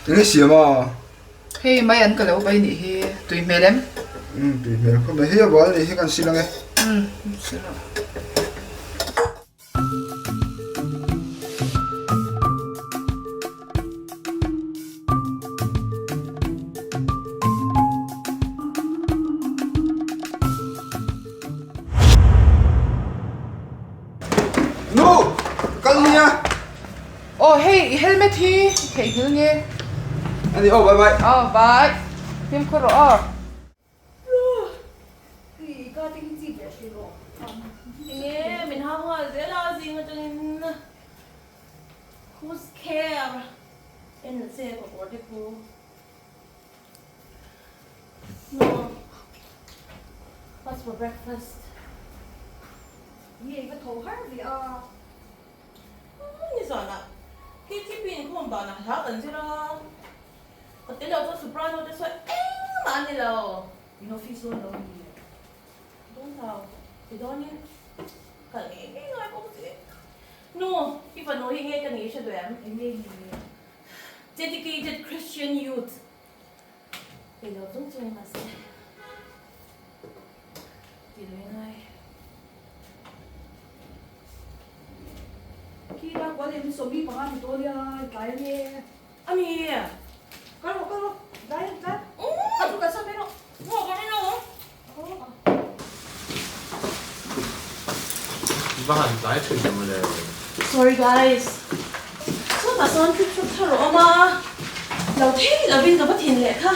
Enge siam a? Hei mai an ka lo pai nih hi tui hmel em? Umm tui hmel khawp mai. Hei a bal nih hi kan sil ange. Umm sil rawh. Nu! Ka kal nia! Aw hei i helmet hi i theihnghilh nge? A ni aw bye bye. Aw bye. Fimkhur rawh aw. Enge min hau nghal zel a zing atangin who's care en che ka kawr te khu no what's for breakfast nge ka tho har ve a. Ni zanah KTP inkhawm danah hla kan zir a. Ka tel lo chuan soprano te sawi engmah an ni lo. In office dawn lo ni e. Dawn lo. Ti dawnin kal ngei ngei ngai bawk che. Nu, i fanu hi nge ka ni i hre duh em? Eng nge ni? Dedicated Christian Youth. Kei lo chung chung mahse ti lui ngai. Khi la kual em 15 ni dawn nia i tlai ange. A mi! Kal rawh kal rawh tlai ang tlai. Ka chu kalsan mai rawh. Maw ka rin lo. Va han tlai thin lo le. Sorry guys. Chutah sawn trip hrut thar a awm a. Lo thei lovin ka va thin leh kha.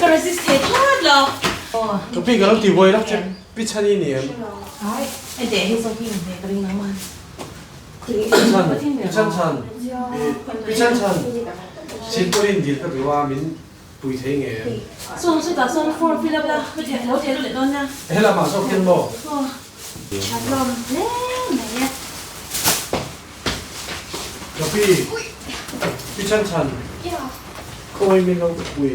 Ka resist thei thlawt lo. Ka pi ka lo ti buai lawk che. Pi chhan i ni em? Ai, hei hei zawk hi inhmeh ka ring ang man. Pi chhan chhan. Pi chhan chhan. Silpauline dil ka duh a min pui thei nge em? Saw chutah sawn form fill up la, ka theh lo thei lo leh dawn nia. Helamah zawk hian maw? Aw. Tha hlawm hle mai e. Ka pi, pi chhan chhan. Khawi min lo pui.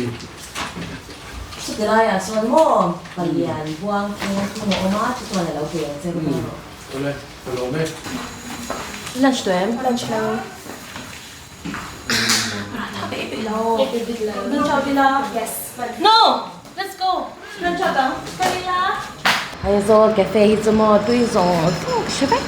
Chuti laiah sawn maw palian buang thung thung a awm a, chu chuan a lo pui ang che ka rawh. Awle, ka lawm e. Lunch tawh em? Lunch lo. Paratha ka ei peih lo. Lunch out ila. Yes. No! Let's go. Lunch out ang. Kal ila. Aizawl cafe hi chu maw tui zawng zawng ka hre vek.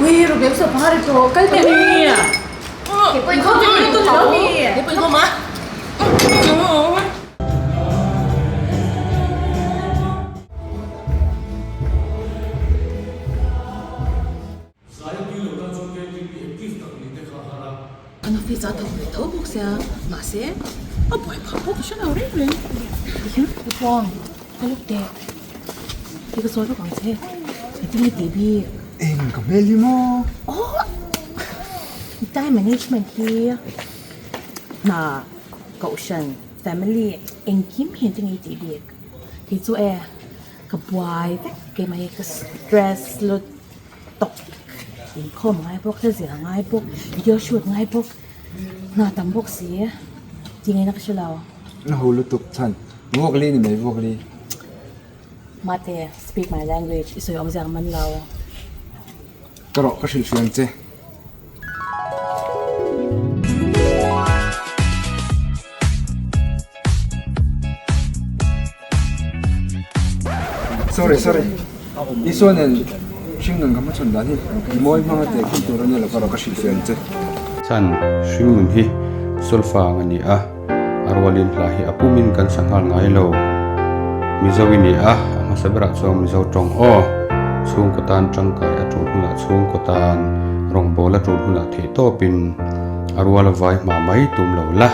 Ui, ruk sa phar to kal te ni. Ke poi kho ni tu lo ni. Ke poi kho ma. Zai tui lo tan chuan KTP active tak nih te kha a har a. Kan office a thawk ve tho bawk sia, mahse a buai phah pawh ka hre lo reng reng. Tihian ka puang ka luk teh, ti ka sawi bawk ang che, engtin nge tih bik? Eng ka hmel hi maw? Aw time management hi hna kohhran family engkim hi engtin nge i tih bik? Kei chu e ka buai vek keimah hi ka stress lut. Tawk inkhawm ngai bawk hla zir ngai bawk video shoot ngai bawk hna tam bawk si tih ngaihna ka hre lo. Na ho lutuk chhan vuak li ni mai vuak li. Mate speak my language i sawi awm ziak man lo. Ka rawh ka hrilh hriam che. Sorry sorry Isua nen hringnun ka hmachhawn dan hi i mawi hmanga teh khin tur a nia lo ka rawh ka hrilhfiah ang che. Chhan hringnun hi solfa ang a ni a, a rualin hla hi a pumin kan sa nghal ngai lo. Mizo i ni a, a hmasa berah chuan Mizo tawng aw. Chhungkaw tan tangkai a tul hunah chhungkaw tan, rawngbâwl a tul hunah theihtawpin a rual a vai hma mai tum lo la.